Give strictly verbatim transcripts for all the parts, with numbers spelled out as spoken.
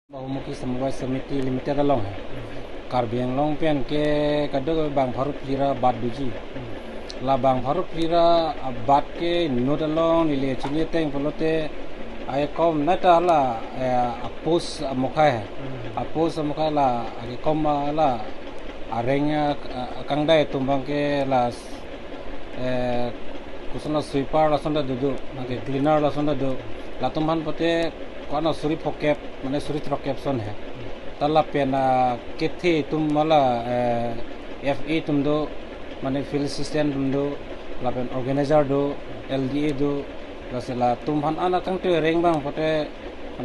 Bahumukhi Samobay Samiti Limited along he. Karbi Anglong pen ke kadokave bang pharo phli ra bat doji. La bang pharo phli ra abat ke inut along neli chini ateng pulote ai kom neta la, eh, a post amukhai he. A post amukhai la ake kom la areng, eh, kangdai atum abang ke la, eh, koson la sweeper lason ta do, anke cleaner lason ta do. Latum aphan pote ko-an suri phokep, mane suri throkkep son he. Ta lapen, ah, kethe atum mala, eh, F A atum do, mane field assistant atum do, lapen organizer do, L D A do, lasi latum aphan ana kangtui areng abang pote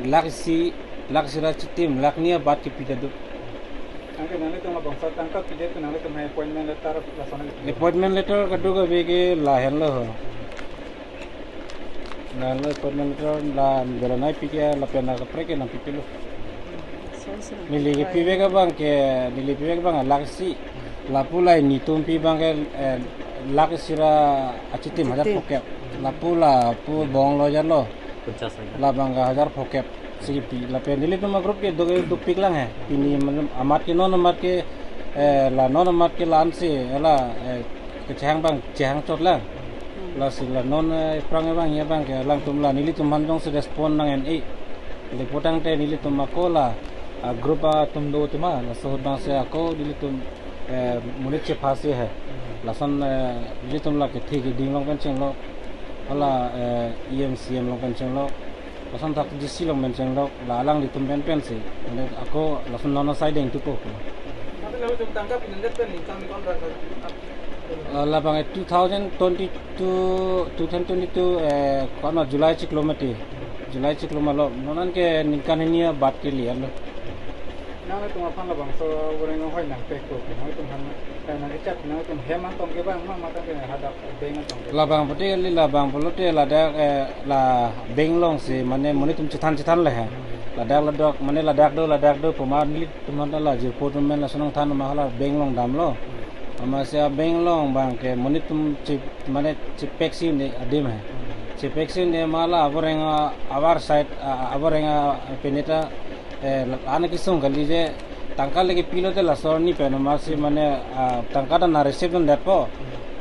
lakh isi, lakh isi ra chitim, lakh hini abat kepi ta do. Anke nanglitum abangso tangka pidet tu nanglitum hai appointment letter lason. Appointment letter kadokave ke lahenlo ho. Lahenlo appointment letter la bela nangpi ke lapen la kaprek ke nangpipilo. Neli kepivek abang ke, neli pivek abang lakh isi. Lapu la netum pi abang ke, eh, lakh isi ra achitim hajar phokep. Lapu lapu bong lo jar lo. Labang ke hajar phokep si kepi. Lapen nelitum agroup ke do, dopik lang he. Pini matlab amat ke non amat ke, eh, la non amat ke la-an si, eh, la, eh, kechehang abang chehang chot lang. Lasi la non, eh, aphrang abang ya abang ke alangtum la nelitum aphan jongsi respond nang-en-e. Lapu tangte nelitum ako la, ah, group atum do atum ma, laso ahut abang si ako nelitum, eh, monit chepha si he. Lason, eh, nelitum la kethe keding along pen chenglok. Hala, eh, E M C M along pen chenglok. Lason thak D C along pen chenglok, la alanglitum pen pensi. Mane ako lason non asai deng tupo. Tapi nanglitum tangka pinandet pen ningkan ko-an ra? Eh, labang, eh, two thousand twenty-two, two thousand twenty-two, eh, ko-an ma July chiklo mati. July chiklo ma lo. Non an ke ningkan hini abat ke lian lo. Nanglitum aphan labangso avoreng ahoi nangpek ko, nanglitum aphan, eh, nangkechak, nanglitum hem an tong ke abang ma, mate ke hadak bank an tong ke? Labang pote kali, labang pulote ladak, eh, la bank along si mane monit atum chethan chethan le he. Ladak ladak, mane ladak do, ladak do pu ma nelitum aphan ta la jirpo atum pen lason nangthan ma hala bank along damlo. Amatsi a bank along abang ke monit atum che, mane chepek si un-e adim he. Chepek si un-e ma la avoreng a, avar side, a, avoreng a peneta, eh, la-an kesung kali je tangka le kepi lote laso arni pen amatsi mane, ah, tangka ta nang receive dundetpo.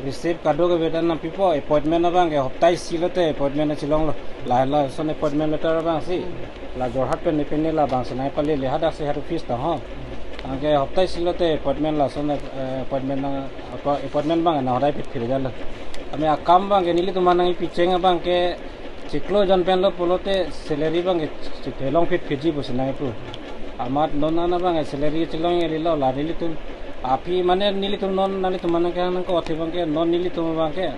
Receive kadokave ta nangpipo, appointment abang ke hopta isi lote appointment chelonglo. La lason appointment letter abang si. La Jorhat pen ne pen ne labang si nangpale le hadak si head office ta ho. Anke hopta isi lote appointment lason, eh, appointment nang, apa, appointment abang nang hodai phit phit jalo. Ami akam abang ke nelitum aphan nangpicheng abang ke chiklo jon pen lo pulote salary abang ke chithelong phit phit ji pusi nangpu. Amat non an abang ke salary chelong eli lo la nelitum. Aphi mane nelitum non nanglitum aphan nangkehang nangkok athe abang ke non nelitum abang ke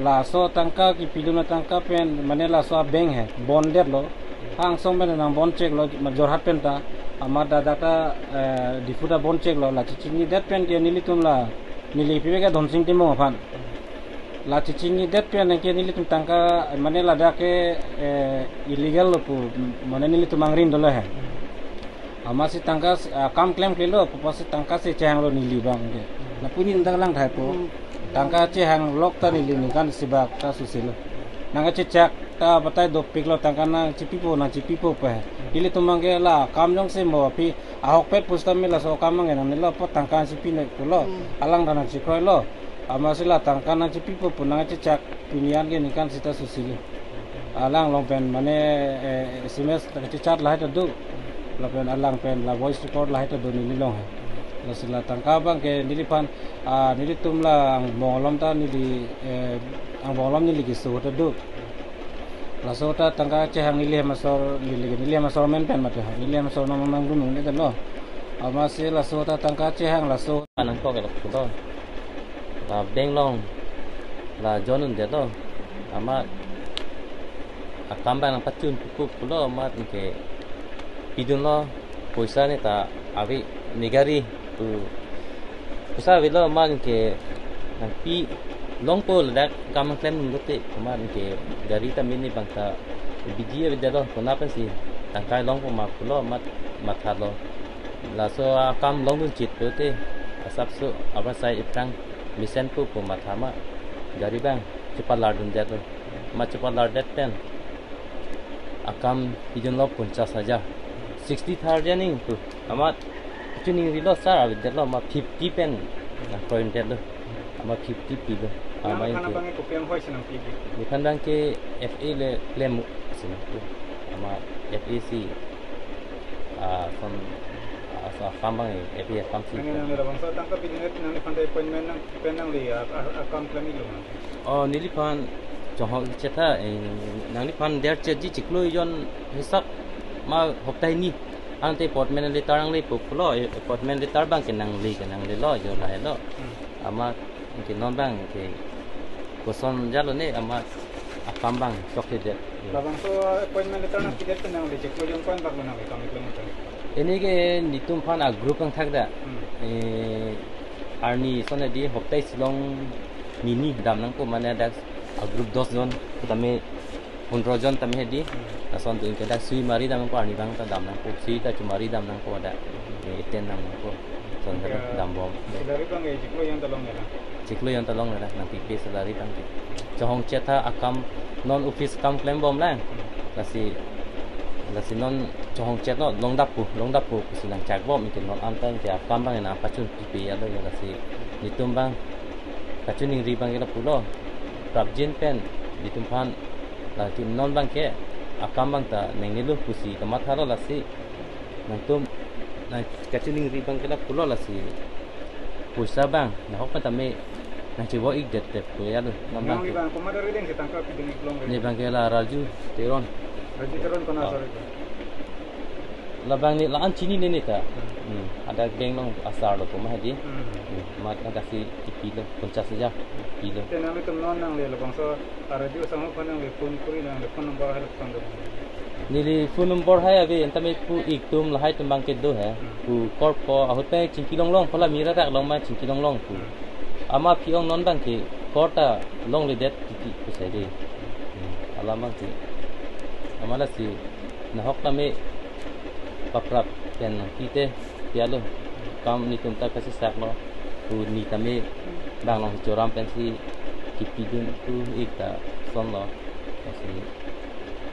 laso tangka kepidun atangka pen mane laso a bank he bon detlo. Hangsong pen nang bon cheklo, ma Jorhat pen ta, amat dak ta, eh, Diphu ta bon cheklo, la chechinidet pen ke nelitum la, neli pivek ke Dhonsing Timung aphan. La chechinidet pen ke nelitum tangka, mane ladak ke, eh, illegal lo pu, mane nelitum angrin dolo he. Amatsi tangka si, ah, kam klemklelo, pupa si tangka si chehanglo neli abang ke. Lapu neli dak lang thai po. Tangka chehanglok ta neli ningkan isi bak ta susi lo. Nangkechechak ta batai dopiklo tangka nangchepipo, nangchepipo pe. Nelitum abang ke la kam jongsi mo aphi ahokpet pusitame laso kam abang ke nangnelo apot tangka chepi nangkoklo. Alang ta nangchekroilo. Amatsi la tangka nangchepipo pu nangkechechak pini an ke ningkan isi ta susi lo. Alang along pen mane, eh, S M S ta kachechat lahai ta do. Lapen alang pen la voice record lahai ta do neli along he. Lasi la tangka abang ke neliphan, ah, nelitum la angbong along ta neli, eh, angbong along neli keso ta do. Laso ta tangka chehang neli hem asor, neli, neli hem asor amen pen mate ha. Neli hem asor nang nangdun neli ta lo. Amatsi laso ta tangka chehang laso. Nangkok ke lo. La bank along la join un-edetlo, amat akam abang nangpachun pukup pulo, amat anke pidunlo, poisa ne ta ave, ne gari pu poisa avelo, amat anke nangpi longpo ladak kam nangklemdun lote, amat anke gari ta mini abang ta bidi avedetlo, konat pensi tangka longpo ma pulo, amat mathalo. Laso akam longdun chit pulote asapso avarsai iphrang mesenpo pu matha ma gari abang chepalardundetlo. Ma chepalardet pen akam pidunlo ponchas hajar. Sixty thousand ning tu. Amat chuning rilo sir, avedetlo, amat fifty pen nangkroidetlo. Amat fifty pilo. Amat nang itu. Bang ke kopi anghoi si nangpi? Nephan bang ke F A le klem si nang tu. Amat F A si, ah, som, ah, so akam bang F A akam si. Nang, nang, nang, bang so tangka pidin, nang nephan appointment nangpi pen nangli, ah, ah, akam klem iklo ma? Oh, neliphan chonghong chetha, eh, nangliphan der chetji chiklo jon hisap ma hopta hini. Ante appointment letter nangle pu pulo, eh, appointment letter bang ke nangle ke nanglelo, jo lahelo. Hmm. Amat ke non bang ke koson jalo ne, amat akam bang chokledet. Labangso appointment letter nangpidet pen nangli chiklo jon ko-an bak lo nangli kam klem pen? Ini ke netum aphan a group nangthakdak. Hmm. Eh, arni son hedi hopta isi along nini dam nangpo, mane dak a group dos jon tame, pondro jon tame hedi. Hmm. Lason tu ingke dak sui mari dam nangpo, arni bang ta dam nangpo, sui ta chomari dam nangpo dak. Eh, ten dam nangpo. Son ta dambom. Salary bang ke chiklo jon ta longle na? Chiklo jon ta longle na, nangpipe salary bang ke. Chonghong chetha akam, non office kam klembom lang. Lasi, lasi non chonghong chetlo, longdap pu, longdap pu pusi nangchakbom, ingke non anta ingke akam bang nangpachun pipe alo ya, lasi netum bang kachiningri bang ke lapulo. Prapjin pen netum aphan, lasi non bang ke akam bang ta nangnelo pusi kamathalo, lasi nangtum nang kachiningri bang ke lapulo, lasi poisa bang nahok pen tame nangchevo-ikdet det pu ya lo, non bang. Nangli ke bang komat ari deng si tangka pidin ik longle? Ne bang ke la Raju Teron. Raju Teron kona, ah, asar ke? Labang ne la-an chinine ne ta. Hmm. Hmm. Ada geng long asar lo komat hedi. Hmm. Hmm. Mat ada si kipilo, ponchas hajar pilo. Te nanglitum non nangli labangso arju asangho aphan nangli phone kuri, nangli phone number hai lapu tang do? Neli phone number hai ave, anta me pu-ik atum lahai atum bang ke do he. Hmm. Pu korpo ahut pen chingki longlong, pu la mira dak long ma chingki longlong pu. Hmm. Amat aphi ong non bang ke kor ta longledet titi pu sai de. Hmm. Alam bang ke. Amat lasi nahok tame paprap pen nangpi te, pi alo. Kam netum ta kachesaklo. Pu ne tame bang long choram pensi kipidun pu ik ta sonlo. Lasi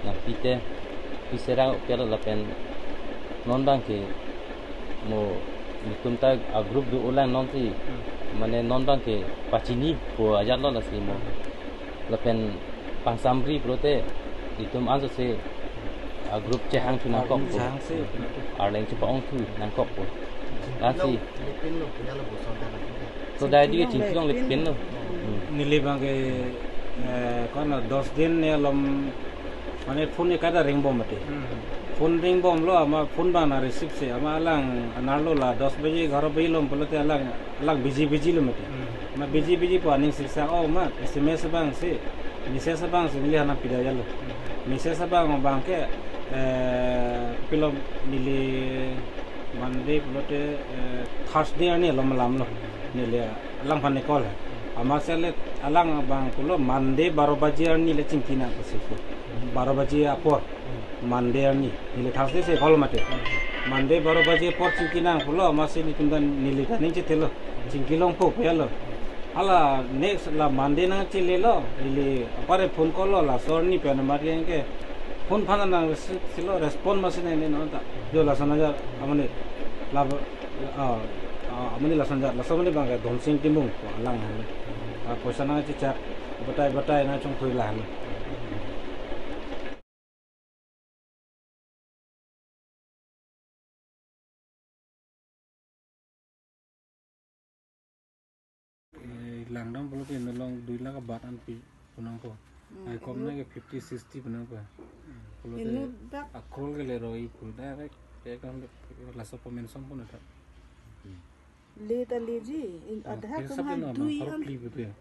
nangpi te, pi serang pi alo lapen non bang ke mo netum ta a group do-olang non si, hmm, mane non bang ke pachini pu ajatlo, lasi mo lapen pangsamri pulote netum anso se a group chehang thu nangkok pu. Chehang si. Arleng chepa-ong thu nangkok pu. Lasi. Lepin lo, punya lo boson dan lagi. So dai di chingki longle pen lo. Hmm. Neli bang ke, eh, kono dos din ne alom, mane phone ekada ringbom mati. Hmm. Phone ringbomlo, amat phone bang nang receive si, amat alang anerlo la dos baji, egharo baji alom pulote alang, alang busy busy lo mati. Hmm. Amat busy busy pu aning siksa, oh, amat S M S bang si, message bang si neli hanang pida jalo. Hmm. Message bang, bang ke, eh, pilo neli Monday pulote, eh, Thursday arni alom alam lo. Neli alangphan ne call. Amat si le alang bang pulo Monday baro baji arni le chingki nang pusi pu. Baro baji apor. Monday arni. Neli Thursday si call mati. Monday baro baji apor chingki nang pulo, amat si netum ta neli ta ning chethelo. Chingki longpo pu ya lo. Hala next la Monday nangchelelo, ili apar phone call lo, laso arni pen amat ke phone aphan nang receive silo, respond masi nangne non ta. Jo lason ajat amonit la, ah, ah, amonit lason ajat, laso amonit bang ke Dhonsing Timung pu alang han. Ah, poisa nangchechak, batai batai nangchongthui la han. Eh, langdam pulote inut along dui lakh abat an pi pu nangpo. Hmm, ai kom inut, na ke fifty, sixty pu nangpo. Pulote inut dak a crore ke le roi pu direct, direct laso pamention pon tha. Le ta leji, in, ah, adha pisa kom ha pen no, dui bang an. Pli pu tu ya.